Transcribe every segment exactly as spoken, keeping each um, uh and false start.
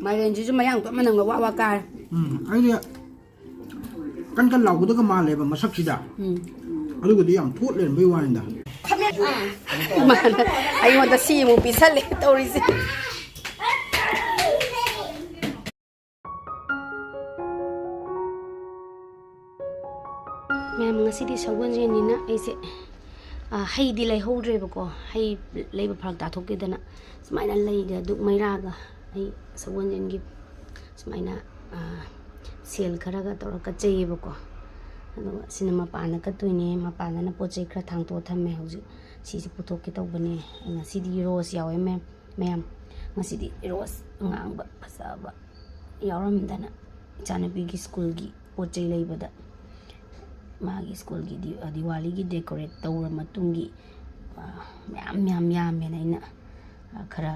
ꯃꯥꯏꯔꯦꯟꯁꯤꯁꯨ ꯃꯌꯥꯡ ꯇꯣꯠ ꯃꯅꯝꯒ ꯋꯥ ꯋꯥ ꯀꯥꯔꯦ꯫ ꯎꯝ, ꯑꯩꯗꯤ ꯀꯟ ꯀꯟ ꯂꯥꯎꯒꯗꯒ ꯃꯥꯜꯂꯦꯕ ꯃꯁꯛꯁꯤꯗ꯫ ꯎꯝ꯫ ꯑꯗꯨꯒꯗꯤ ꯌꯥꯝ ꯊꯣꯠ ꯂꯩꯔꯝꯕꯩ ꯋꯥꯅꯤꯗ꯫ ꯃꯥꯅ ꯑꯩꯉꯣꯟꯗ ꯁꯤ ꯑꯃꯨꯛ ꯄꯤꯁꯜꯂꯦ ꯇꯧꯔꯤꯁꯦ꯫ ꯃꯌꯥꯝ, ꯉꯁꯤꯗꯤ ꯁꯒꯣꯜꯁꯦꯟꯅꯤꯅ ꯑꯩꯁꯦ, ꯑ, ꯍꯩꯗꯤ ꯂꯩꯍꯧꯗ꯭ꯔꯦꯕꯀꯣ꯫ ꯍꯩ ꯂꯩꯕ ꯐꯔꯛ ꯇꯥꯊꯣꯛꯈꯤꯗꯅ ꯁꯨꯃꯥꯏꯅ ꯂꯩꯒ ꯗꯨꯛ ꯃꯩꯔꯥꯒ ꯑꯩ ꯁꯒꯣꯜꯁꯦꯟꯒꯤ ꯁꯨꯃꯥꯏꯅ, ꯑ, ꯁꯦꯜ ꯈꯔꯒ ꯇꯧꯔꯒ ꯀꯠꯆꯩꯌꯦꯕꯀꯣ꯫ ꯑꯗꯨꯒ ꯁꯤꯅ ꯃꯄꯥꯟꯗ ꯀꯠꯇꯣꯏꯅꯦ꯫ ꯃꯄꯥꯟꯗꯅ ꯄꯣꯠ ꯆꯩ ꯈꯔ ꯊꯥꯡꯇꯣꯛꯑ ꯊꯝꯃꯦ꯫ ꯍꯧꯖꯤꯛ ꯁꯤꯁꯦ ꯄꯨꯊꯣꯛꯀꯦ ꯇꯧꯕꯅꯦ꯫ ꯉꯁꯤꯗꯤ ꯔꯣꯁ ꯌꯥꯎꯋꯦ ꯃꯌꯥꯝ, ꯃꯌꯥꯝ꯫ ꯉꯁꯤꯗꯤ ꯔꯣꯁ ꯑꯉꯥꯡꯕ ꯐꯖꯕ ꯌꯥꯎꯔꯝꯗꯅ ꯏꯆꯥꯅꯨꯄꯤꯒꯤ ꯁ꯭ꯀꯨꯜꯒꯤ ꯄꯣꯠ ꯆꯩ ꯂꯩꯕꯗ ꯃꯥꯒꯤ ꯁ꯭ꯀꯨꯜꯒꯤ ꯗꯤ-, ꯗꯤꯋꯥꯂꯤꯒꯤ ꯗꯦꯀꯣꯔꯦꯠ ꯇꯧꯔ ꯃꯇꯨꯡꯒꯤ, ꯑ, ꯃꯌꯥꯝ, ꯃꯌꯥꯝ ꯌꯥꯝꯃꯦꯅ ꯑꯩꯅ, ꯑ, ꯈꯔ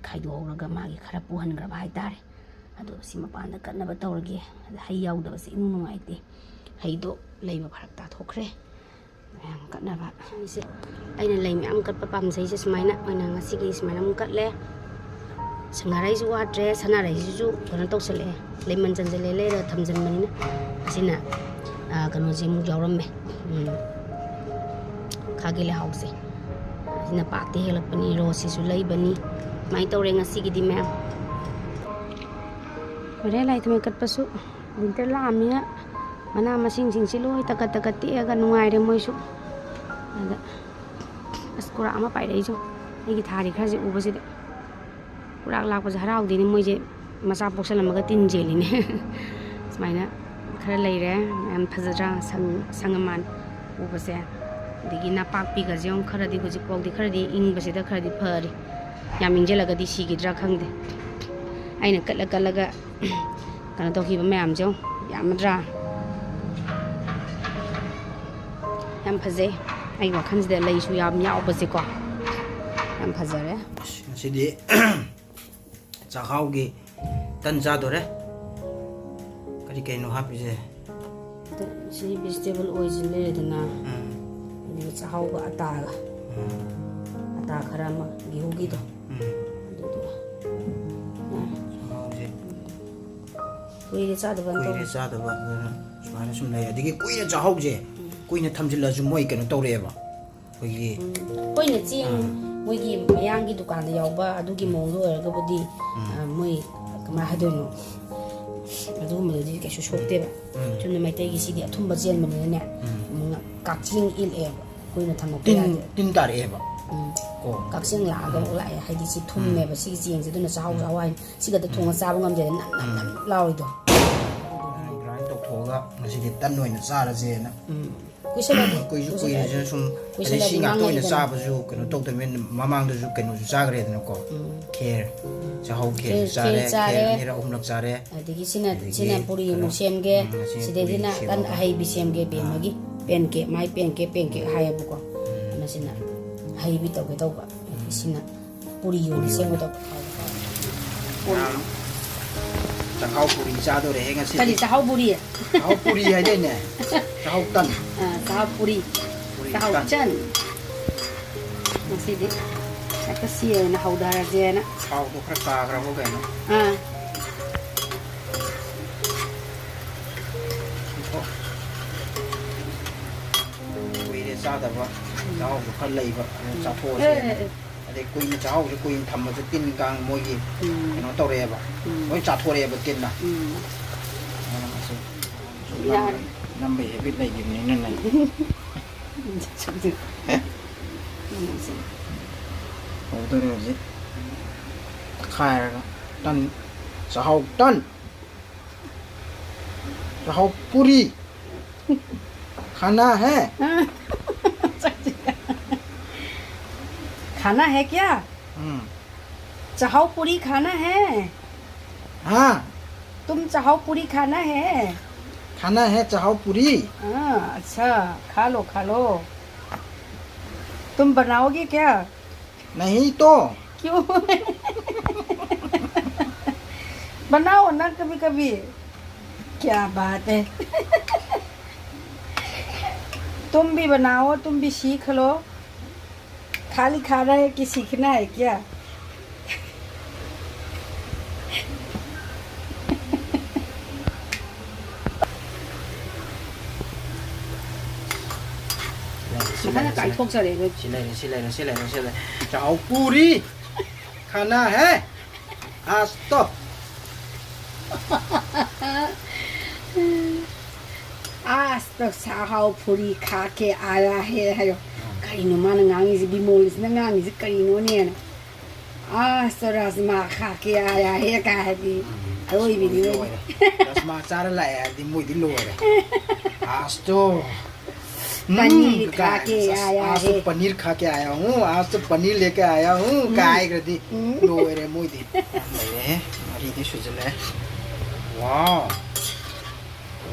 ꯈꯥꯏꯗꯣꯛꯍꯧꯔꯒ ꯃꯥꯒꯤ ꯈꯔ ꯄꯨꯍꯟꯈ꯭ꯔꯕ ꯍꯥꯏꯇꯥꯔꯦ꯫ ꯑꯗꯣ ꯁꯤ ꯃꯄꯥꯟꯗ ꯀꯠꯅꯕ ꯇꯧꯔꯒꯦ꯫ ꯑꯗ ꯍꯩ ꯌꯥꯎꯗꯕꯁꯦ ꯏꯅꯨꯡ ꯅꯨꯡꯉꯥꯏꯇꯦ꯫ ꯍꯩꯗꯣ ꯂꯩꯕ ꯐꯔꯛ ꯇꯥꯊꯣꯛꯈ꯭ꯔꯦ꯫ ꯃꯌꯥꯝ ꯀꯠꯅꯕ꯫ ꯁꯤꯁꯦ ꯑꯩꯅ ꯂꯩ ꯃꯌꯥꯝ ꯀꯠꯄ ꯄꯥꯝꯖꯩꯁꯦ ꯁꯨꯃꯥꯏꯅ ꯑꯣꯏꯅ ꯉꯁꯤꯒꯤ ꯁꯨꯃꯥꯏꯅ ꯑꯃꯨꯛ ꯀꯠꯂꯦ꯫ ꯁꯅꯥꯔꯩꯁꯨ ꯋꯥꯠꯇ꯭ꯔꯦ, ꯁꯅꯥꯔꯩꯁꯤꯁꯨ ꯀꯩꯅꯣ ꯇꯧꯁꯜꯂꯛꯑꯦ, ꯂꯩꯃꯟ ꯆꯟꯁꯤꯜꯂꯦ, ꯂꯩꯔꯒ ꯊꯝꯖꯤꯟꯕꯅꯤꯅ꯫ ꯑꯁꯤꯅ, ꯑꯥ, ꯀꯩꯅꯣꯁꯦ ꯑꯃꯨꯛ ꯌꯥꯎꯔꯝꯃꯦ, ꯎꯝ, ꯈꯥꯒꯤ ꯂꯩꯍꯥꯎꯁꯦ꯫ ꯑꯁꯤꯅ ꯄꯥꯛꯇ ꯍꯦꯛꯂꯛꯄꯅꯤ, ꯔꯣꯁꯁꯤꯁꯨ ꯂꯩꯕꯅꯤ꯫ ꯁꯨꯃꯥꯏꯅ ꯇꯧꯔꯦ ꯉꯁꯤꯒꯤꯗꯤ ꯃꯌꯥꯝ꯫ ꯂꯣꯏꯔꯦ ꯂꯥꯏ ꯊꯥꯎꯃꯩ ꯀꯠꯄꯁꯨ꯫ ꯋꯤꯟꯇꯔ ꯂꯥꯛꯑꯃꯤꯅ ꯃꯅꯥ ꯃꯁꯤꯡꯁꯤꯡꯁꯤ ꯂꯣꯏ ꯇꯀꯠ ꯇꯀꯠ ꯇꯦꯛꯑꯒ ꯅꯨꯡꯉꯥꯏꯔꯦ ꯃꯣꯏꯁꯨ꯫ ꯑꯗ ꯑꯁ, ꯀꯨꯔꯥꯛ ꯑꯃ ꯄꯥꯏꯔꯛꯏꯁꯨ ꯑꯩꯒꯤ ꯊꯥꯔꯤ ꯈꯔꯁꯦ ꯎꯕꯁꯤꯗ꯫ ꯀꯨꯔꯥꯛ ꯂꯥꯛꯄꯁꯦ ꯍꯔꯥꯎꯗꯦꯅꯦ ꯃꯣꯏꯁꯦ, ꯃꯆꯥ ꯄꯣꯛꯁꯜꯂꯝꯃꯒ ꯇꯤꯟ ꯆꯦꯜꯂꯤꯅꯦ꯫ ꯁꯨꯃꯥꯏꯅ ꯈꯔ ꯂꯩꯔꯦ, ꯌꯥꯝ ꯐꯖꯗ꯭ꯔꯥ? ꯁꯪ, ꯁꯪ ꯑꯃꯥꯟ ꯎꯕꯁꯦ꯫ ꯑꯗꯒꯤ ꯅꯄꯥꯛꯄꯤꯒꯁꯦ ꯑꯃꯨꯛ ꯈꯔꯗꯤ ꯍꯧꯖꯤꯛꯐꯥꯎꯗꯤ ꯈꯔꯗꯤ ꯏꯪꯕꯁꯤꯗ ꯈꯔꯗꯤ ꯐꯔꯤ꯫ ꯌꯥꯝ ꯏꯪꯁꯤꯜꯂꯒꯗꯤ ꯁꯤꯈꯤꯗ꯭ꯔꯥ ꯈꯪꯗꯦ꯫ ꯑꯩꯅ ꯀꯠꯂ ꯀꯠꯂꯒ ꯀꯩꯅꯣ ꯇꯧꯈꯤꯕ ꯃꯌꯥꯝꯁꯦ ꯌꯦꯡꯉꯨ, ꯌꯥꯝꯃꯗ꯭ꯔꯥ? ꯌꯥꯝ ꯐꯖꯩ꯫ ꯑꯩꯒꯤ ꯋꯥꯈꯜꯁꯤꯗ ꯂꯩꯁꯨ ꯌꯥꯝ ꯌꯥꯎꯕꯁꯦꯀꯣ, ꯌꯥꯝ ꯐꯖꯔꯦ꯫ ꯑꯁ, ꯉꯁꯤꯗꯤ ꯆꯥꯛꯍꯥꯎꯒꯤ ꯇꯟ ꯆꯥꯗꯣꯔꯦ꯫ ꯀꯔꯤ ꯀꯩꯅꯣ ꯍꯥꯞꯄꯤꯁꯦ? ꯑꯗ ꯁꯤ ꯚꯦꯖꯤꯇꯦꯕꯜ ꯑꯣꯏꯜꯁꯤ ꯂꯩꯔꯦꯗꯅ, ꯎꯝ꯫ ꯑꯗꯨꯒ ꯆꯥꯛꯍꯥꯎꯒ ꯑꯇꯥꯒ, ꯎꯝ꯫ ꯑꯇꯥ ꯈꯔ ꯑꯃ ꯒꯦꯍꯨꯒꯤꯗꯣ, ꯎꯝ꯫ ꯑꯗꯨꯗꯨꯒ, ꯑ, ꯀꯨꯏꯔꯦ ꯆꯥꯗꯕ ꯑꯝꯇ꯫ ꯀꯨꯏꯔꯦ ꯆꯥꯗꯕ, ꯑꯗꯨꯅ ꯁꯨꯃꯥꯏꯅ ꯁꯨꯝ ꯂꯩ꯫ ꯑꯗꯒꯤ ꯀꯨꯏꯅ ꯆꯥꯍꯧꯁꯦ, ꯎꯝ꯫ ꯀꯨꯏꯅ ꯊꯝꯖꯤꯜꯂꯁꯨ ꯃꯣꯏ ꯀꯩꯅꯣ ꯇꯧꯔꯛꯑꯦꯕ, ꯑꯩꯈꯣꯏꯒꯤ꯫ ꯎꯝ꯫ ꯑꯩꯈꯣꯏꯅ ꯆꯦꯡ, ꯑꯥ꯫ ꯃꯣꯏꯒꯤ ꯃꯌꯥꯡꯒꯤ ꯗꯨꯀꯥꯟꯗ ꯌꯥꯎꯕ ꯑꯗꯨꯒꯤ ꯃꯑꯣꯡꯗ ꯑꯣꯏꯔꯒꯕꯨꯗꯤ, ꯎꯝ꯫ ꯑꯥ, ꯃꯣꯏ ꯀꯃꯥꯏꯅ ꯍꯥꯏꯗꯣꯏꯅꯣ, ꯑꯗꯨꯒꯨꯝꯕꯗꯗꯤ ꯀꯩꯁꯨ ꯁꯣꯛꯇꯦꯕ꯫ ꯎꯝ꯫ ꯆꯨꯝꯅ ꯃꯩꯇꯩꯒꯤ ꯁꯤꯗꯤ ꯑꯊꯨꯝꯕ ꯆꯦꯟꯕꯅꯤꯅꯅꯦ, ꯎꯝ꯫ ꯎꯝ, ꯀꯛꯆꯦꯡ ꯏꯜꯂꯛꯑꯦꯕ꯫ ꯀꯨꯏꯅ ꯊꯝꯃꯛꯄ ꯇꯤꯟ, ꯌꯥꯗꯦ꯫ ꯇꯤꯟ ꯇꯥꯔꯛꯑꯦꯕ꯫ ꯎꯝ꯫ ꯀꯣ꯫ ꯀꯛꯆꯤꯡ ꯂꯥꯛꯑꯒ ꯎꯝ꯫ ꯑꯃꯨꯛ ꯂꯥꯛꯑꯦ꯫ ꯍꯥꯏꯗꯤ ꯁꯤ ꯊꯨꯝꯃꯦꯕ, ꯎꯝ꯫ ꯁꯤꯒꯤ ꯆꯦꯡꯁꯦ꯫ ꯑꯗꯨꯅ ꯆꯥꯛꯍꯥꯎ ꯎꯝ꯫ ꯆꯥꯛꯍꯥꯎ ꯍꯥꯏꯅꯤ꯫ ꯁꯤꯒꯗ ꯊꯣꯡꯉ ꯎꯝ꯫ ꯆꯥꯕ ꯉꯝꯗꯦꯗ, ꯅꯞ ꯅꯞ ꯅꯞ ꯎꯝ꯫ ꯂꯥꯎꯔꯤꯗꯣ꯫ Grind ꯇꯧꯊꯣꯛꯑꯒ ꯉꯁꯤꯗꯤ ꯇꯟ ꯑꯣꯏꯅ ꯆꯥꯔꯁꯦꯅ꯫ ꯎꯝ꯫ ꯀꯨꯏꯁꯜꯂꯗꯤ, ꯀꯨꯏꯁꯨ ꯀꯨꯏꯁꯜꯂꯗꯤ, ꯀꯨꯏꯔꯁꯨ ꯁꯨꯝ, ꯑꯗꯩ ꯀꯨꯏꯁꯜꯂꯗꯤ ꯁꯤ ꯉꯥꯛꯇ ꯑꯣꯏꯅ ꯃꯥꯡꯉꯛꯏꯗꯅ꯫ ꯆꯥꯕꯁꯨ ꯀꯩꯅꯣ ꯎꯝ꯫ ꯇꯧꯗꯕꯅꯤꯅ, ꯃꯃꯥꯡꯗꯁꯨ ꯀꯩꯅꯣꯁꯨ ꯆꯥꯈ꯭ꯔꯦꯗꯅꯀꯣ꯫ ꯎꯝ꯫ ꯈꯦꯔ, ꯆꯥꯛꯍꯥꯎ ꯈꯦꯔꯁꯨ ꯈꯦꯔ, ꯆꯥꯔꯦ, ꯈꯦꯔ ꯆꯥꯔꯦ꯫ ꯈꯦꯔ ꯑꯅꯤꯔꯛ ꯑꯍꯨꯝꯂꯛ ꯆꯥꯔꯦ꯫ ꯑꯗꯒꯤ ꯁꯤꯅ, ꯑꯗꯒꯤ ꯁꯤꯅ ꯄꯨꯔꯤ ꯀꯩꯅꯣ, ꯑꯃꯨꯛ ꯁꯦꯝꯒꯦ, ꯎꯝ, ꯉꯁꯤ ꯁꯤꯗꯩꯁꯤꯅ ꯄꯨꯔꯤ ꯇꯟ ꯁꯦꯝꯃꯒ꯫ ꯑꯍꯩꯕꯤ ꯁꯦꯝꯒꯦ, ꯑꯥ꯫ ꯕꯦꯝꯃꯒꯤ꯫ Pancake, my pancake, pancake ꯍꯥꯏꯌꯦꯕꯀꯣ꯫ ꯎꯝ꯫ ꯑꯗꯨꯅ ꯁꯤꯅ ꯑꯍꯩꯕꯤ ꯇꯧꯒꯦ ꯇꯧꯕ꯫ ꯎꯝ꯫ ꯁꯤꯅ ꯄꯨꯔꯤ ꯑꯣꯏꯅ ꯄꯨꯔꯤ ꯁꯦꯝꯒꯦ ꯑꯣꯏꯅ꯫ ꯇꯧꯕ꯫ ꯉꯔꯥꯡ ꯆꯥꯛꯍꯥꯎ ꯄꯨꯔꯤ ꯆꯥꯗꯣꯔꯦꯍꯦ ꯉꯁꯤꯗꯤ꯫ ꯀꯔꯤ ꯆꯥꯛꯍꯥꯎ ꯄꯨꯔꯤ? ꯆꯥꯛꯍꯥꯎ ꯄꯨꯔꯤ ꯍꯥꯏꯗꯥꯏꯅꯦ? ꯆꯥꯛꯍꯥꯎ ꯇꯟ꯫ ꯑꯥ, ꯆꯥꯛꯍꯥꯎ ꯄꯨꯔꯤ꯫ ꯄꯨꯔꯤ ꯆꯥꯛꯍꯥꯎ ꯇꯟ꯫ ꯆꯟ꯫ ꯉꯁꯤꯗꯤ ꯍꯦꯛꯇ ꯁꯤ ꯑꯣꯏꯅ ꯍꯧꯊꯔꯁꯦꯅ꯫ ꯊꯥꯎꯗꯣ ꯈꯔ ꯀꯥꯈ꯭ꯔꯕꯣ ꯀꯩꯅꯣ? ꯑꯥ꯫ ꯀꯨꯏꯔꯦ ꯆꯥꯗꯕ, ꯆꯥꯛꯍꯥꯎꯁꯨ ꯈꯔ ꯂꯩꯕ, ꯑꯗꯨ ꯎꯝ꯫ ꯆꯥꯊꯣꯛꯑꯁꯦꯅ꯫ ꯑꯦ, ꯑꯦ, ꯑꯦ꯫ ꯑꯗꯩ ꯀꯨꯏꯅ ꯆꯥꯛꯍꯥꯎꯁꯦ ꯀꯨꯏꯅ ꯊꯝꯕꯁꯦ ꯇꯤꯟ ꯀꯥꯡ ꯃꯣꯏꯒꯤ ꯎꯝ꯫ ꯀꯩꯅꯣ ꯇꯧꯔꯛꯑꯦꯕ, ꯎꯝ꯫ ꯂꯣꯏ ꯆꯥꯊꯣꯔꯛꯑꯦꯕ ꯇꯤꯟꯅ꯫ ꯎꯝ꯫ ꯑꯗꯨꯅ ꯃꯁꯤ ꯌꯥꯔꯦ꯫ ꯅꯝꯕ, ꯅꯝꯕꯩ habit ꯂꯩꯈꯤꯕꯅꯤꯅꯅꯦ꯫ ꯍꯧꯗꯣꯔꯦ ꯍꯧꯖꯤꯛ꯫ ꯇꯛꯈꯥꯏꯔꯒ ꯇꯟ, ꯆꯥꯛꯍꯥꯎ ꯇꯟ꯫ ꯆꯥꯛꯍꯥꯎ ꯄꯨꯔꯤ꯫ खाना है? खाना है क्या? हम्म। चाहओ पूरी खाना है? हाँ। तुम चाहओ पूरी खाना है? खाना है चाहओ पूरी। हाँ, अच्छा, खा लो, खा लो। तुम बनाओगे क्या? नहीं तो। क्यों? बनाओ ना कभी कभी। क्या बात है। तुम भी बनाओ, तुम भी सीख लो। खाली खाना है कि सीखना है क्या? ꯆꯥꯏꯊꯣꯛꯆꯔꯦ ꯑꯩꯈꯣꯏ꯫ ꯁꯤ ꯂꯩꯔꯦ, ꯁꯤ ꯂꯩꯔꯦ, ꯁꯤ ꯂꯩꯔꯦ, ꯁꯤ ꯂꯩꯔꯦ꯫ ꯆꯥꯍꯥꯎ ꯄꯨꯔꯤ ꯈꯥꯅꯥ ꯍꯦ꯫ ꯑꯁꯇꯣ꯫ ꯑꯁꯇꯣ ꯆꯥꯍꯥꯎ ꯄꯨꯔꯤ ꯈꯥꯀꯦ ꯑꯥꯌꯥ ꯍꯦ ꯍꯥꯏꯌꯣ꯫ ꯀꯔꯤꯅꯣ ꯃꯥꯅ ꯉꯥꯡꯉꯤꯁꯦ? ꯕꯤꯃꯣꯜꯁꯤꯅ ꯉꯥꯡꯉꯤꯁꯦ ꯀꯔꯤꯅꯣꯅꯦꯅ꯫ ꯑꯁꯇꯣ ꯔꯥꯖꯃꯥ ꯈꯥꯀꯦ ꯑꯥꯌꯥ ꯍꯦ ꯀꯥꯏ ꯍꯥꯏꯗꯤ ꯑꯔꯣꯏꯕꯤꯅꯤ ꯃꯣꯏꯗꯤ꯫ ꯂꯣꯏꯔꯦ꯫ ꯔꯥꯖꯃꯥ ꯆꯥꯔ ꯂꯥꯛꯑꯦ ꯍꯥꯏꯗꯤ ꯃꯣꯏꯗꯤ ꯂꯣꯏꯔꯦ꯫ ꯑꯁꯇꯣ꯫ ꯄꯅꯤꯔ ꯎꯝ, ꯈꯥꯀꯦ ꯀꯥꯏ, ꯑꯁ, ꯑꯥꯌꯥ ꯑꯁ, ꯍꯦ꯫ ꯄꯅꯤꯔ ꯈꯥꯀꯦ ꯑꯥꯌꯥ ꯍꯨ, ꯑꯁ, ꯄꯅꯤꯔ ꯂꯦꯀꯦ ꯑꯥꯌꯥ ꯍꯨ, ꯎꯝ꯫ ꯀꯥꯏꯈ꯭ꯔꯗꯤ ꯎꯝ꯫ ꯂꯣꯏꯔꯦ ꯃꯣꯏꯗꯤ꯫ ꯌꯥꯝ ꯂꯩꯔꯦꯍꯦ, ꯃꯔꯤꯗꯤ ꯁꯨꯖꯜꯂꯦ꯫ ꯋꯥꯎ꯫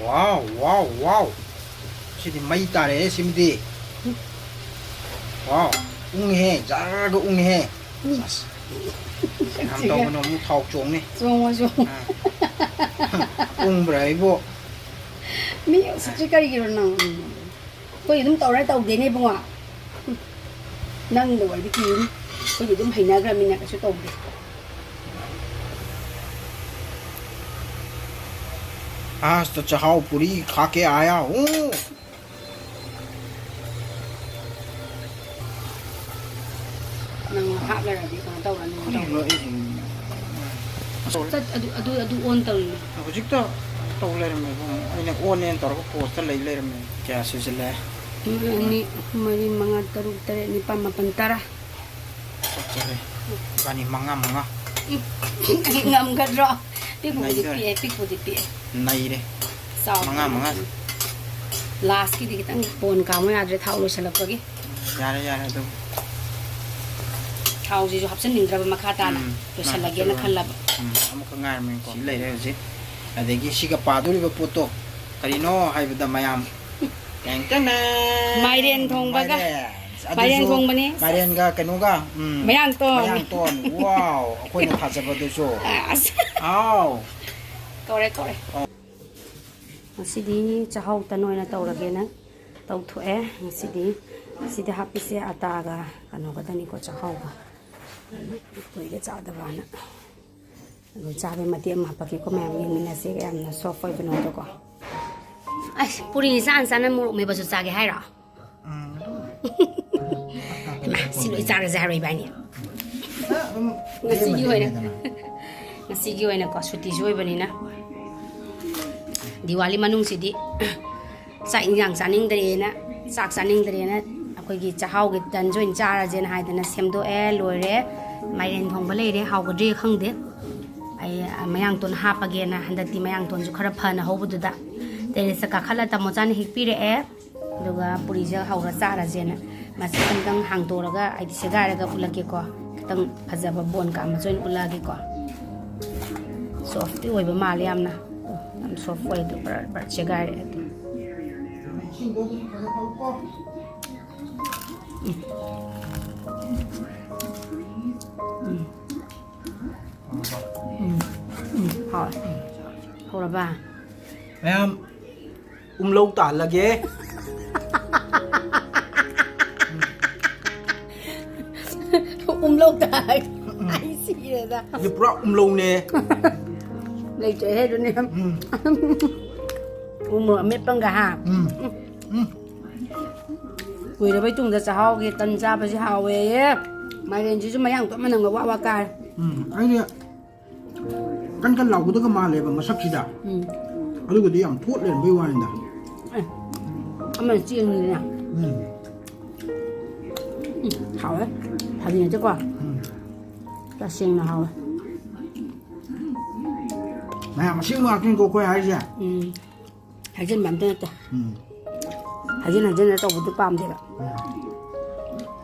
ꯋꯥꯎ, ꯋꯥꯎ, ꯋꯥꯎ꯫ ꯁꯤꯗꯤ ꯃꯩ ꯇꯥꯔꯦꯍꯦ, ꯁꯤꯃꯗꯤ꯫ ꯋꯥꯎ꯫ ꯎꯪꯉꯦꯍꯦ, ꯖꯔꯒ ꯎꯪꯉꯦꯍꯦ꯫ ꯎꯝ꯫ ꯑꯁ꯫ ꯌꯥꯝ ꯇꯧꯒꯅꯨ, ꯑꯃꯨꯛ ꯊꯥꯎ ꯆꯣꯡꯅꯤ꯫ ꯆꯣꯡꯉꯣ, ꯆꯣꯡꯉꯣ꯫ ꯑꯥ꯫ ꯎꯪꯕ꯭ꯔꯥ ꯑꯩꯕꯨ? ꯃꯤ ꯎꯁꯤꯠꯇ꯭ꯔꯤ ꯀꯔꯤꯒꯤꯔꯣ ꯅꯪ? ꯎꯝ꯫ ꯑꯩꯈꯣꯏ ꯑꯗꯨꯝ ꯇꯧꯔ ꯇꯧꯗꯦꯅꯦ ꯏꯕꯨꯡꯉꯣ꯫ ꯎꯝ꯫ ꯅꯪꯗ ꯑꯣꯏꯔꯗꯤ ꯀꯤꯅꯤ꯫ ꯑꯩꯈꯣꯏꯗꯤ ꯑꯗꯨꯝ ꯍꯩꯅꯈ꯭ꯔꯃꯤꯅ ꯀꯩꯁꯨ ꯇꯧꯗꯦ꯫ आज तो चाहव पूरी खा के आया हूँ। ꯅꯪ ꯍꯥꯞ ꯂꯩꯔꯗꯤ ꯀꯩꯅꯣ ꯇꯧꯔꯅꯤ꯫ ꯀꯔꯤꯅꯣ ꯑꯩꯁꯦ? ꯆꯠ-, ꯑꯗꯨ, ꯑꯗꯨ, ꯑꯗꯨ ꯑꯣꯟ ꯇꯧꯔꯤꯅꯦ꯫ ꯍꯧꯖꯤꯛꯇ ꯇꯧ ꯂꯩꯔꯝꯃꯦ ꯏꯕꯨꯡꯉꯣ꯫ ꯑꯩꯅ ꯑꯣꯟꯅꯦꯅ ꯇꯧꯔꯒ ꯄꯣꯁꯇ ꯂꯩ ꯂꯩꯔꯝꯃꯦ꯫ ꯀꯌꯥ ꯁꯨꯖꯜꯂꯦ? ꯑꯃ, ꯑꯅꯤ, ꯑꯍꯨꯝ, ꯃꯔꯤ, ꯃꯉꯥ, ꯇꯔꯨꯛ, ꯇꯔꯦꯠ, ꯅꯤꯄꯥꯜ, ꯃꯥꯄꯜ, ꯇꯔꯥ꯫ ꯆꯠꯆꯔꯦ꯫ ꯏꯕꯥꯅꯤ ꯃꯉꯥ ꯃꯉꯥ꯫ ꯉꯝꯒꯗ꯭ꯔꯣ? ꯄꯤꯛꯄꯨꯗꯤ ꯅꯩꯗꯣꯔꯦ꯫ ꯄꯤꯛꯑꯦ, ꯄꯤꯛꯄꯨꯗꯤ ꯄꯤꯛꯑꯦ꯫ ꯅꯩꯔꯦ꯫ ꯆꯥꯎ꯫ ꯃꯉꯥ ꯃꯉꯥ꯫ ꯂꯥꯁꯀꯤꯗꯤ ꯈꯤꯇꯪ ꯕꯣꯟ ꯀꯥꯃꯨ ꯌꯥꯗ꯭ꯔꯦ, ꯊꯥꯎ ꯂꯣꯏꯁꯤꯜꯂꯛꯄꯒꯤ꯫ ꯌꯥꯔꯦ, ꯌꯥꯔꯦ ꯑꯗꯨꯝ꯫ ꯊꯥꯎꯁꯤꯁꯨ ꯍꯥꯞꯆꯤꯟꯅꯤꯡꯗ꯭ꯔꯕ ꯃꯈꯥ ꯇꯥꯅ꯫ ꯎꯝ, ꯂꯣꯏꯁꯤꯜꯂꯒꯦꯅ ꯍꯥꯞꯆꯤꯜꯂꯣ꯫ ꯈꯜꯂꯕ꯫ ꯎꯝ, ꯑꯃꯨꯛꯈꯛ ꯉꯥꯏꯔꯝꯃꯦꯀꯣ꯫ ꯁꯤ ꯂꯩꯔꯦ ꯍꯧꯖꯤꯛ꯫ ꯑꯗꯒꯤ ꯁꯤꯒ ꯄꯥꯗꯣꯔꯤꯕ ꯄꯣꯠꯇꯣ ꯀꯔꯤꯅꯣ ꯍꯥꯏꯕꯗ ꯃꯌꯥꯝ ꯇꯦꯡ ꯇꯦꯡ ꯇꯦꯡ! ꯃꯥꯏꯔꯦꯟ ꯊꯣꯡꯕꯒ꯫ ꯃꯥꯏꯔꯦꯟ꯫ ꯑꯗꯨꯁꯨ ꯃꯥꯏꯔꯦꯟ ꯊꯣꯡꯕꯅꯤ꯫ ꯃꯥꯏꯔꯦꯟꯒ ꯀꯩꯅꯣꯒ, ꯎꯝ, ꯃꯌꯥꯡꯇꯣꯟ꯫ ꯃꯌꯥꯡꯇꯣꯟ꯫ ꯋꯥꯎ! ꯑꯩꯈꯣꯏꯅ ꯊꯥꯖꯕꯗꯨꯁꯨ꯫ ꯑꯁ꯫ ꯑꯥꯎ꯫ ꯀꯧꯔꯦ, ꯀꯧꯔꯦ꯫ ꯑꯣ꯫ ꯉꯁꯤꯗꯤ ꯆꯥꯛꯍꯥꯎ ꯇꯟ ꯑꯣꯏꯅ ꯇꯧꯔꯒꯦꯅ ꯇꯧꯊꯣꯛꯑꯦ꯫ ꯉꯁꯤꯗꯤ ꯁꯤꯗ ꯍꯥꯞꯄꯤꯁꯦ ꯑꯇꯥꯒ ꯀꯩꯅꯣꯒꯗꯅꯤꯀꯣ, ꯆꯥꯛꯍꯥꯎꯒ꯫ ꯑꯩꯈꯣꯏꯒ ꯆꯥꯗꯕꯅ꯫ ꯑꯗꯨ ꯆꯥꯕꯩ ꯃꯇꯦꯛ ꯑꯃ ꯍꯥꯞꯄꯛꯀꯦꯀꯣ, ꯃꯌꯥꯝ ꯌꯦꯡꯃꯤꯟꯅꯁꯦ ꯀꯌꯥꯝꯅ soft ꯑꯣꯏꯕꯅꯣꯗꯣꯀꯣ꯫ ꯑꯁ, ꯄꯨꯔꯤ ꯆꯥꯅ ꯆꯥꯅ ꯃꯣꯔꯣꯛ ꯃꯦꯠꯄꯁꯨ ꯆꯥꯒꯦ ꯍꯥꯏꯔꯣ? ꯎꯝ, ꯑꯗꯨꯝ ꯍꯩꯃꯥ, ꯁꯤ ꯂꯣꯏ ꯆꯥꯔꯁꯦ ꯍꯥꯏꯔꯣ ꯏꯕꯥꯅꯤ? ꯉꯁꯤꯒꯤ ꯑꯣꯏꯅ, ꯉꯁꯤꯒꯤ ꯑꯣꯏꯅꯀꯣ, ꯁꯨꯇꯤꯁꯨ ꯑꯣꯏꯕꯅꯤꯅ, ꯗꯤꯋꯥꯂꯤ ꯃꯅꯨꯡꯁꯤꯗꯤ ꯆꯥꯛ ꯏꯟꯖꯥꯡ ꯆꯥꯅꯤꯡꯗ꯭ꯔꯦꯅ, ꯆꯥꯛ ꯆꯥꯅꯤꯡꯗ꯭ꯔꯦꯅ, ꯑꯩꯈꯣꯏꯒꯤ ꯆꯥꯛꯍꯥꯎꯒꯤ ꯇꯟꯁꯨ ꯑꯣꯏꯅ ꯆꯥꯔꯁꯦꯅ ꯍꯥꯏꯗꯅ ꯁꯦꯝꯗꯣꯛꯑꯦ, ꯂꯣꯏꯔꯦ꯫ ꯃꯥꯏꯔꯦꯟ ꯊꯣꯡꯕ ꯂꯩꯔꯦ, ꯍꯥꯎꯒꯗ꯭ꯔꯤ ꯈꯪꯗꯦ꯫ ꯑꯩ ꯃꯌꯥꯡꯇꯣꯟ ꯍꯥꯞꯄꯒꯦꯅ, ꯍꯟꯗꯛꯇꯤ ꯃꯌꯥꯡꯇꯣꯟꯁꯨ ꯈꯔ ꯐꯅ ꯍꯧꯕꯗꯨꯗ ꯇꯦꯔꯦꯁꯇ ꯀꯥꯈꯠꯂ ꯇꯥꯃꯣꯆꯥꯅ ꯍꯦꯛꯄꯤꯔꯛꯑꯦ꯫ ꯑꯗꯨꯒ ꯄꯨꯔꯤꯁꯦ ꯍꯧꯔ ꯆꯥꯔꯁꯦꯅ꯫ ꯃꯁꯤ ꯑꯝꯇꯪ ꯍꯥꯡꯗꯣꯛꯑꯒ, ꯍꯥꯏꯗꯤ, ꯁꯦꯒꯥꯏꯔꯒ ꯎꯠꯂꯛꯀꯦꯀꯣ꯫ ꯈꯤꯇꯪ ꯐꯖꯕ ꯕꯣꯟ ꯀꯥ ꯑꯃꯁꯨ ꯑꯣꯏꯅ ꯎꯠꯂꯛꯑꯒꯦꯀꯣ꯫ ꯁꯣꯐꯇꯤ ꯑꯣꯏꯕ ꯃꯥꯜꯂꯦ ꯌꯥꯝꯅ꯫ ꯌꯥꯝ ꯁꯣꯐ ꯑꯣꯏ꯫ ꯑꯗꯨ ꯕꯔ ꯕꯔ ꯁꯦꯒꯥꯏꯔꯦ ꯑꯗꯨ꯫ ꯎꯝ꯫ ꯎꯝ꯫ ꯎꯝ꯫ ꯎꯝ꯫ ꯍꯥꯎꯔꯦ꯫ ꯍꯧꯔꯕ? ꯃꯌꯥꯝ, ꯎꯝꯂꯧ ꯇꯥꯍꯜꯂꯒꯦ꯫ ꯎꯝꯂꯧ ꯇꯥꯍꯜꯂꯒꯦ꯫ ꯎꯝ꯫ ꯑꯩ ꯁꯤꯔꯦꯗ꯫ ꯁꯤ ꯄꯨꯔꯥ ꯎꯝꯂꯧꯅꯦ꯫ ꯂꯩꯇ꯭ꯔꯦꯍꯦ ꯑꯗꯨꯅꯦ꯫ ꯎꯝ꯫ ꯎ ꯃꯣꯔꯣꯛ ꯑꯃꯦꯠꯄ ꯑꯃꯒ ꯍꯥ? ꯎꯝ꯫ ꯎꯝ꯫ ꯀꯨꯏꯔꯕꯩ ꯇꯨꯡꯗ ꯆꯥꯛꯍꯥꯎꯒꯤ ꯇꯟ ꯆꯥꯕꯁꯤ ꯍꯥꯎꯋꯦꯌꯦ꯫ ꯃꯥꯏꯔꯦꯟꯁꯤꯁꯨ ꯃꯌꯥꯡ ꯇꯣꯟ ꯃꯅꯝꯒ ꯋꯥ ꯋꯥ ꯀꯥꯔꯦ꯫ ꯎꯝ, ꯑꯩꯗꯤ ꯀꯟ ꯀꯟ ꯂꯥꯎꯒꯗꯒ ꯃꯥꯜꯂꯦꯕ ꯃꯁꯛꯁꯤꯗ꯫ ꯎꯝ꯫ ꯑꯗꯨꯒꯗꯤ ꯌꯥꯝ ꯊꯣꯠ ꯂꯩꯔꯝꯕꯩ ꯋꯥꯅꯤꯗ꯫ ꯑꯦ, ꯑꯃꯅ ꯆꯦꯡꯅꯤꯗꯅ꯫ ꯎꯝ꯫ ꯎꯝ, ꯍꯥꯎꯋꯦ꯫ ꯐꯥꯒꯤ ꯅꯠꯇꯦꯀꯣ? ꯎꯝ꯫ ꯇꯁꯦꯡꯅ ꯍꯥꯎꯋꯦ꯫ ꯃꯌꯥꯝ ꯑꯁꯦꯡꯕ ꯉꯥꯛꯇꯅꯤꯀꯣ ꯑꯩꯈꯣꯏ ꯍꯥꯏꯔꯤꯁꯦ꯫ ꯎꯝ꯫ ꯍꯥꯏꯖꯤꯟꯕ ꯑꯝꯇ ꯅꯠꯇꯦ꯫ ꯎꯝ꯫ ꯍꯥꯏꯖꯤꯟ ꯍꯥꯏꯖꯤꯟꯅ ꯇꯧꯕꯗꯨ ꯄꯥꯝꯗꯦꯕ꯫ ꯎꯝ꯫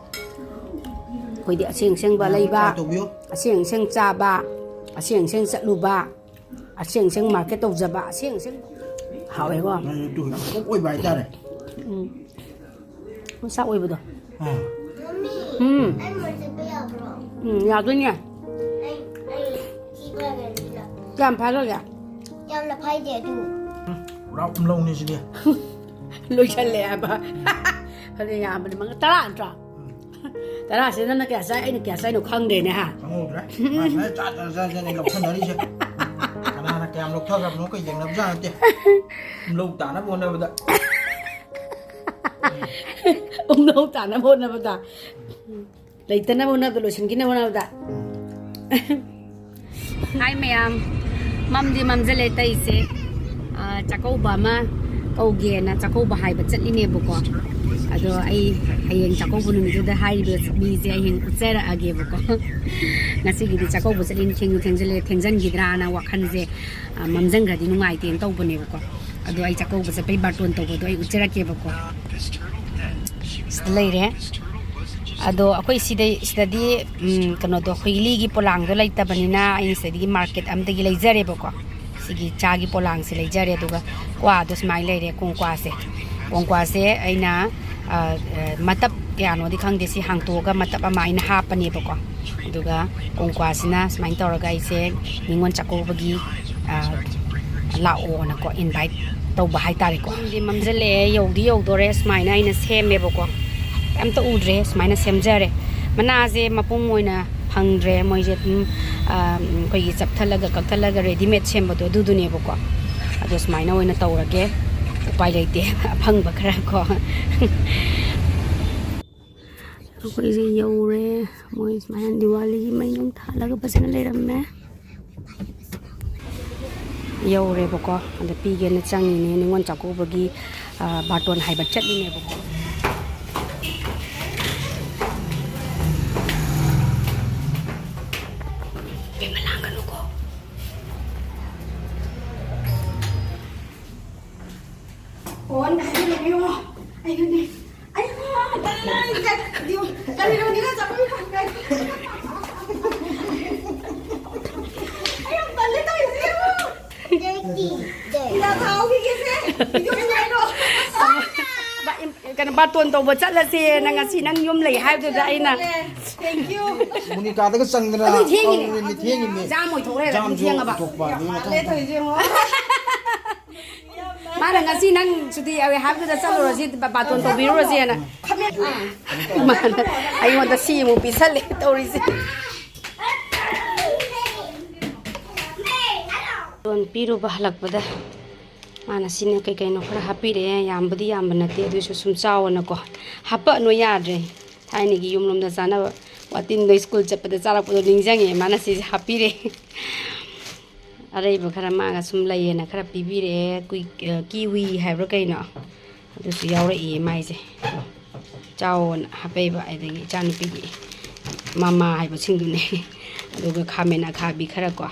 ꯑꯩꯈꯣꯏꯗꯤ ꯑꯁꯦꯡ ꯑꯁꯦꯡꯕ ꯂꯩꯕ, try ꯇꯧꯕꯤꯌꯨ꯫ ꯑꯁꯦꯡ ꯑꯁꯦꯡ ꯆꯥꯕ, ꯑꯁꯦꯡ ꯑꯁꯦꯡ ꯆꯠꯂꯨꯕ, ꯑꯁꯦꯡ ꯑꯁꯦꯡ market ꯇꯧꯖꯕ, ꯑꯁꯦꯡ ꯑꯁꯦꯡ ꯍꯥꯎꯋꯦꯀꯣ꯫ ꯅꯪꯁꯨ ꯇꯨ ꯌꯥꯝ ꯀꯨꯞ ꯑꯣꯏꯕ ꯍꯥꯏꯇꯥꯔꯦ꯫ ꯎꯝ꯫ ꯃꯁꯥ ꯑꯣꯏꯕꯗꯣ꯫ ꯑꯥ꯫ ꯎꯝ꯫ ꯑꯩ ꯃꯣꯏ ꯆꯠꯄ ꯌꯥꯕ꯭ꯔꯣ? ꯎꯝ, ꯌꯥꯗꯣꯏꯅꯦ꯫ ꯑꯩ, ꯑꯩ ꯊꯤꯕ ꯂꯩꯔꯤꯅ꯫ ꯀꯌꯥꯝ ꯐꯥꯏꯔꯒꯦ? ꯌꯥꯝꯅ ꯐꯥꯏꯗꯦ ꯑꯗꯨ꯫ ꯄꯨꯔꯥ ꯎꯝꯂꯧꯅꯤ ꯁꯤꯗꯤ꯫ ꯂꯣꯏꯁꯜꯂꯦ ꯍꯥꯏꯕ꯫ ꯑꯗꯨ ꯌꯥꯝꯕꯅꯤ, ꯃꯉꯥ, ꯇꯔꯥ ꯅꯠꯇ꯭ꯔꯣ? ꯎꯝ꯫ ꯇꯔꯥꯁꯦ ꯅꯪꯅ ꯀꯌꯥ ꯆꯥꯏ, ꯑꯩꯅ ꯀꯌꯥ ꯆꯥꯏꯅꯣ ꯈꯪꯗꯦꯅꯦ ꯍꯥ? ꯈꯪꯍꯧꯗ꯭ꯔꯦ꯫ ꯃꯥꯏ ꯃꯥꯏ ꯆꯥ ꯆꯥ ꯆꯥ ꯆꯥꯅ ꯂꯧꯊꯅꯔꯤꯁꯦ꯫ ꯀꯅꯥꯅ ꯀꯌꯥꯝ ꯂꯧꯊꯈ꯭ꯔꯕꯅꯣ ꯀꯩ ꯌꯦꯡꯅꯕꯖꯥꯠ ꯅꯠꯇꯦ꯫ ꯎꯝꯂꯧ ꯇꯥꯅꯕ ꯍꯣꯠꯅꯕꯗ꯫ ꯄꯨꯡꯅꯧ ꯇꯥꯅꯕ ꯍꯣꯠꯅꯕꯗ, ꯂꯩꯇꯅꯕ ꯍꯣꯠꯅꯕꯗ, ꯂꯣꯏꯁꯤꯟꯈꯤꯅꯕ ꯍꯣꯠꯅꯕꯗ꯫ ꯍꯥꯏ ꯃꯌꯥꯝ, ꯃꯝꯗꯤ ꯃꯝꯖꯜꯂꯦ ꯇꯩꯁꯦ꯫ ꯑꯥ, ꯆꯥꯛꯀꯧꯕ ꯑꯃ ꯀꯧꯒꯦꯅ ꯆꯥꯛꯀꯧꯕ ꯍꯥꯏꯕ ꯆꯠꯂꯤꯅꯦꯕꯀꯣ꯫ ꯑꯗꯣ ꯑꯩ ꯍꯌꯦꯡ ꯆꯥꯛꯀꯧꯕ ꯅꯨꯃꯤꯠꯇꯨꯗ ꯍꯥꯏꯔꯤꯕ ꯃꯤꯁꯦ ꯑꯩ ꯍꯌꯦꯡ ꯎꯠꯆꯔꯛꯑꯒꯦꯕꯀꯣ꯫ ꯉꯁꯤꯒꯤꯗꯤ ꯆꯥꯛꯀꯧꯕ ꯆꯠꯂꯤꯅꯤ, ꯊꯦꯡꯁꯨ ꯊꯦꯡꯖꯤꯜꯂꯦ, ꯊꯦꯡꯖꯤꯟꯈꯤꯗ꯭ꯔꯥꯅ ꯋꯥꯈꯜꯁꯦ, ꯑꯥ, ꯃꯝꯖꯟꯈ꯭ꯔꯗꯤ ꯅꯨꯡꯉꯥꯏꯇꯦꯅ ꯇꯧꯕꯅꯦꯕꯀꯣ꯫ ꯑꯗꯣ ꯑꯩ ꯆꯥꯛꯀꯧꯕ ꯆꯠꯄꯩ ꯕꯥꯔꯇꯣꯟ ꯇꯧꯕꯗꯣ ꯑꯩ ꯎꯠꯆꯔꯛꯀꯦꯕꯀꯣ꯫ ꯁꯤꯗ ꯂꯩꯔꯦ꯫ ꯑꯗꯣ ꯑꯩꯈꯣꯏ ꯁꯤꯗꯩ, ꯁꯤꯗꯗꯤ, ꯎꯝ, ꯀꯩꯅꯣꯗꯣ, ꯑꯩꯈꯣꯏꯒꯤ ꯂꯤꯒꯤ ꯄꯣꯂꯥꯡꯗꯣ ꯂꯩꯇꯕꯅꯤꯅ ꯑꯩꯅ ꯁꯤꯗꯒꯤ ꯃꯥꯔꯀꯦꯠ ꯑꯝꯗꯒꯤ ꯂꯩꯖꯔꯦꯕꯀꯣ꯫ ꯁꯤꯒꯤ ꯆꯥꯒꯤ ꯄꯣꯂꯥꯡꯁꯦ ꯂꯩꯖꯔꯦ꯫ ꯑꯗꯨꯒ ꯀ꯭ꯋꯥꯗꯣ ꯁꯨꯃꯥꯏꯅ ꯂꯩꯔꯦ, ꯀꯣꯡꯀ꯭ꯋꯥꯁꯦ꯫ ꯀꯣꯡꯀ꯭ꯋꯥꯁꯦ ꯑꯩꯅ, ꯑ, ꯑ, ꯃꯇꯞ ꯀꯌꯥꯅꯣꯗꯤ ꯈꯪꯗꯦ, ꯁꯤ ꯍꯥꯡꯇꯣꯛꯑꯒ ꯃꯇꯞ ꯑꯃ ꯑꯩꯅ ꯍꯥꯞꯄꯅꯦꯕꯀꯣ꯫ ꯑꯗꯨꯒ ꯀꯣꯡꯀ꯭ꯋꯥꯁꯤꯅ ꯁꯨꯃꯥꯏꯅ ꯇꯧꯔꯒ ꯑꯩꯁꯦ ꯅꯤꯉꯣꯜ ꯆꯥꯛꯀꯧꯕꯒꯤ, ꯑ, ꯂꯥꯛꯑꯣꯅꯀꯣ, ꯏꯟꯚꯥꯏꯠ ꯇꯧꯕ ꯍꯥꯏꯇꯥꯔꯦꯀꯣ꯫ ꯃꯝꯗꯤ ꯃꯝꯖꯜꯂꯛꯑꯦ, ꯌꯧꯗꯤ ꯌꯧꯗꯣꯔꯦ꯫ ꯁꯨꯃꯥꯏꯅ ꯑꯩꯅ ꯁꯦꯝꯃꯦꯕꯀꯣ꯫ ꯑꯝꯇ ꯎꯗ꯭ꯔꯦ, ꯁꯨꯃꯥꯏꯅ ꯁꯦꯝꯖꯔꯦ꯫ ꯃꯅꯥꯁꯦ ꯃꯄꯨꯝ ꯑꯣꯏꯅ ꯐꯪꯗ꯭ꯔꯦ, ꯃꯣꯏꯁꯦ ꯑꯗꯨꯝ, ꯑ, ꯑꯩꯈꯣꯏꯒꯤ ꯆꯞꯊꯠꯂꯒ ꯀꯛꯊꯠꯂꯒ ꯔꯦꯗꯤꯃꯦꯗ ꯁꯦꯝꯕꯗꯣ ꯑꯗꯨꯗꯨꯅꯦꯕꯀꯣ꯫ ꯑꯗꯣ ꯁꯨꯃꯥꯏꯅ ꯑꯣꯏꯅ ꯇꯧꯔꯒꯦ, ꯎꯄꯥꯏ ꯂꯩꯇꯦ꯫ ꯑꯐꯪꯕ ꯈꯔ ꯀꯣ꯫ ꯑꯩꯈꯣꯏꯁꯦ ꯌꯧꯔꯦ꯫ ꯃꯣꯏ ꯁꯨꯃꯥꯏꯅ ꯗꯤꯋꯥꯂꯤꯒꯤ ꯃꯩ ꯅꯨꯡ ꯊꯥꯜꯂꯒ ꯐꯖꯅ ꯂꯩꯔꯝꯃꯦ꯫ ꯌꯧꯔꯦꯕꯀꯣ꯫ ꯑꯗ ꯄꯤꯒꯦꯅ ꯆꯪꯉꯤꯅꯦ꯫ ꯅꯤꯉꯣꯜ ꯆꯥꯛꯀꯧꯕꯒꯤ, ꯑ, ꯕꯥꯔꯇꯣꯟ ꯍꯥꯏꯕ ꯆꯠꯂꯤꯅꯦꯕꯀꯣ꯫ ꯏꯕꯦꯝꯃ, ꯂꯥꯡꯒꯅꯨꯀꯣ꯫ ꯑꯣ, ꯑꯩ ꯌꯨꯝ, ꯑꯩ ꯌꯨꯝ꯫ ꯑꯩ ꯌꯨꯝ꯫ ꯀꯔꯤꯅꯣ, ꯅꯤꯉꯣꯜ ꯆꯥꯛꯀꯧꯕ ꯐꯪꯉꯦ꯫ ꯑꯩ ꯌꯥꯝ ꯇꯜꯂꯦ ꯇꯧꯔꯤꯁꯦ꯫ ꯏꯟꯗꯤꯌꯥ ꯊꯥꯍꯧꯈꯤꯒꯦꯁꯦ꯫ ꯚꯤꯗꯤꯑꯣ ꯁꯨꯃꯥꯏꯅꯣ꯫ ꯀꯩꯅꯣ, ꯕꯥꯔꯇꯣꯟ ꯇꯧꯕ ꯆꯠꯂꯁꯦꯅ ꯉꯁꯤ ꯅꯪ ꯌꯨꯝ ꯂꯩ ꯍꯥꯏꯕꯗꯨꯗ ꯑꯩꯅ꯫ Thank you꯫ ꯃꯣꯅꯤꯀꯥꯗꯒ ꯆꯪꯗꯅ ꯑꯗꯨ ꯊꯦꯡꯉꯤꯅꯦ꯫ ꯇꯧꯔꯤꯅꯦ, ꯊꯦꯡꯉꯤꯅꯦ꯫ ꯖꯥꯝ ꯑꯣꯏꯊꯣꯛꯈ꯭ꯔꯦ, ꯑꯗꯨꯝ ꯖꯥꯝꯁꯨ ꯊꯦꯡꯉꯕ꯫ ꯄꯨꯊꯣꯛꯄ, ꯑꯗꯨꯒꯤ ꯃꯊꯪ ꯃꯥꯜꯂꯦ ꯇꯧꯔꯤꯁꯦ ꯌꯦꯡꯉꯣ꯫ ꯃꯥꯅ ꯉꯁꯤ ꯅꯪ ꯁꯨꯇꯤ ꯌꯥꯎꯋꯦ ꯍꯥꯏꯕꯗꯨꯗ ꯆꯠꯂꯨꯔꯁꯤ, ꯕꯥꯇꯣꯟ ꯇꯧꯕꯤꯔꯨꯔꯁꯦꯅ꯫ ꯃꯥꯅ ꯑꯩꯉꯣꯟꯗ ꯁꯤ ꯑꯃꯨꯛ ꯄꯤꯁꯜꯂꯦ ꯇꯧꯔꯤꯁꯦ꯫ ꯕꯥꯇꯣꯟ ꯄꯤꯔꯨꯕ ꯍꯜꯂꯛꯄꯗ ꯃꯥꯅ ꯁꯤꯅ ꯀꯩ ꯀꯩꯅꯣ ꯈꯔ ꯍꯥꯞꯄꯤꯔꯛꯑꯦ꯫ ꯌꯥꯝꯕꯨꯗꯤ ꯌꯥꯝꯕ ꯅꯠꯇꯦ, ꯑꯗꯨꯏꯁꯨ ꯁꯨꯝ ꯆꯥꯎꯑꯣꯅꯀꯣ꯫ ꯍꯥꯄꯛꯅꯣ ꯌꯥꯗ꯭ꯔꯦ꯫ ꯊꯥꯏꯅꯒꯤ ꯌꯨꯝꯂꯣꯝꯗ ꯆꯥꯅꯕ ꯋꯥꯇꯤꯟꯗꯣ ꯁ꯭ꯀꯨꯜ ꯆꯠꯄꯗ ꯆꯥꯔꯛꯄꯗꯣ ꯅꯤꯡꯁꯤꯡꯉꯦ꯫ ꯃꯥꯅ ꯁꯤꯁꯦ ꯍꯥꯞꯄꯤꯔꯛꯑꯦ꯫ ꯑꯔꯩꯕ ꯈꯔ ꯃꯥꯒ ꯁꯨꯝ ꯂꯩꯌꯦꯅ ꯈꯔ ꯄꯤꯕꯤꯔꯛꯑꯦ꯫ ꯀꯨꯏ-, ꯑ, ꯀꯤꯋꯤ ꯍꯥꯏꯕ꯭ꯔꯥ ꯀꯩꯅꯣ, ꯑꯗꯨꯁꯨ ꯌꯥꯎꯔꯛꯏꯌꯦ ꯃꯥꯏꯁꯦ꯫ ꯆꯥꯎꯑꯣꯅ ꯍꯥꯞꯄꯛꯏꯕ, ꯑꯗꯒꯤ ꯏꯆꯥꯅꯨꯄꯤꯒꯤ ꯃꯃꯥ ꯍꯥꯏꯕꯁꯤꯡꯗꯨꯅꯦ꯫ ꯑꯗꯨꯒ ꯈꯥꯃꯦꯟ ꯑꯈꯥꯕꯤ ꯈꯔ ꯀꯣ,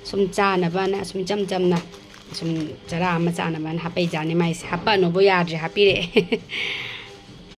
ꯁꯨꯝ ꯆꯥꯅꯕꯅ ꯁꯨꯝ ꯏꯆꯝ ꯆꯝꯅ ꯁꯨꯝ ꯆꯔꯥ ꯑꯃ ꯆꯥꯅꯕꯅ ꯍꯥꯞꯄꯛꯏꯖꯥꯠꯅꯤ ꯃꯥꯏꯁꯦ꯫ ꯍꯥꯞꯄꯛꯅꯣꯕꯨ ꯌꯥꯗ꯭ꯔꯦ, ꯍꯥꯞꯄꯤꯔꯛꯑꯦ꯫